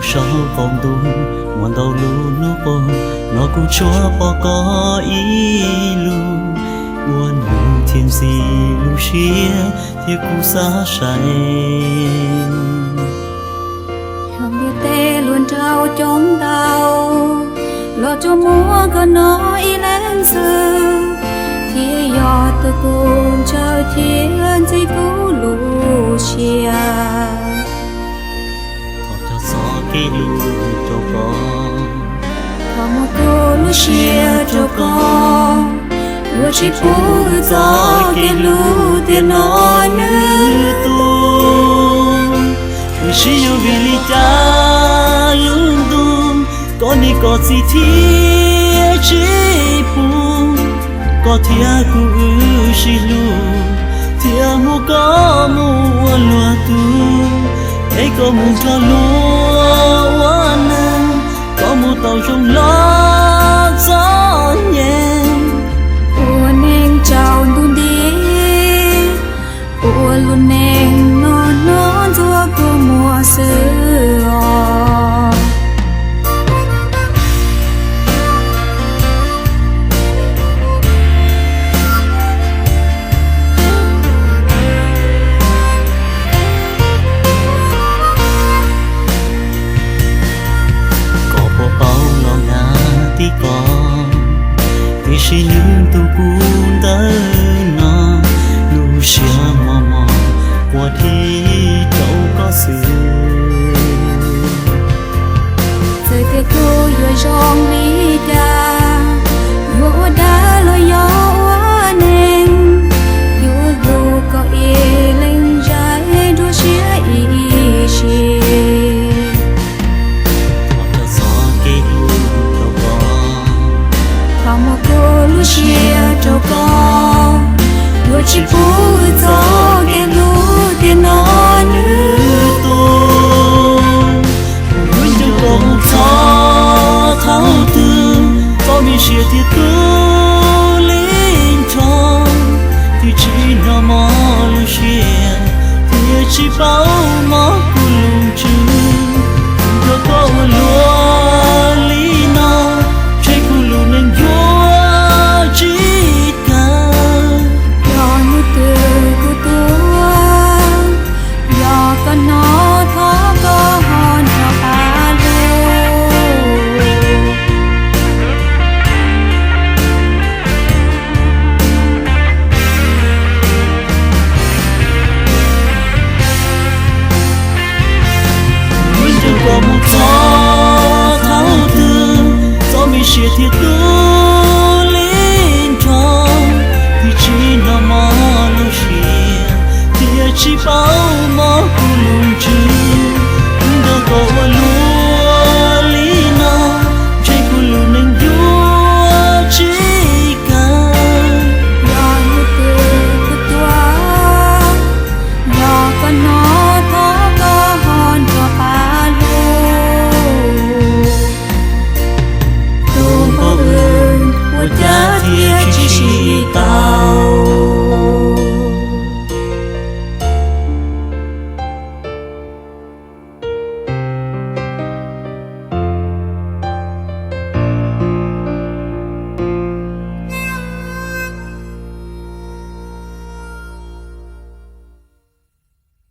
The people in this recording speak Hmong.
Saum qaum ntuj muaj ntau lub hnub qaug, no kuv tsuas pom koj ib lub, ua nws thiaj ntxim lub siab thiab kuv xav sai. Yog ntiaj teb luag nraug coob ntau, los rau muaj koj no ib leeg xwb, thiaj yog tus kws ntshaw thiab ntxim kuv lub siab. Thov cov txoj kev hlub rau koj, thov muab kuv lub siab rau koj, yuav tsis pub wb txoj kev hlub tiam no nws tuag. Wb sib yuav vim li cas lub ntuj, koj niam koj txiv thiaj tsis pub koj thiab kuv wb sib hlub, thiaj muab koj mus ua luag tug, es koj mus nrog luag ua neej, koj mus tau zoo los txom nyem. Ua neej tsaus ntuj nti, ua lub neej no hnov ntxuav kua muag xwb os. Koj puas paub los nkag tib koj, tiam sis nws tus kuv ntawm no, lub siab mos mos quaj dhia rau koj xwb. Txawm tias kuv yuav zoo li cas, yuav ua dab los yog ua neeg, yuav hlub koj ib leeg zais nruab siab ib sim. Thov cov txoj kev hlub rau koj, thov muab kuv lub siab rau koj, yuav tsis pub wb txoj kev hlub tiam no nws tuag. Kuv yuav nco koj mus txog thaum twg, koj me siab thiaj tu li ncho, thiaj tsis hnov mos lub siab, thiaj tsis paub mos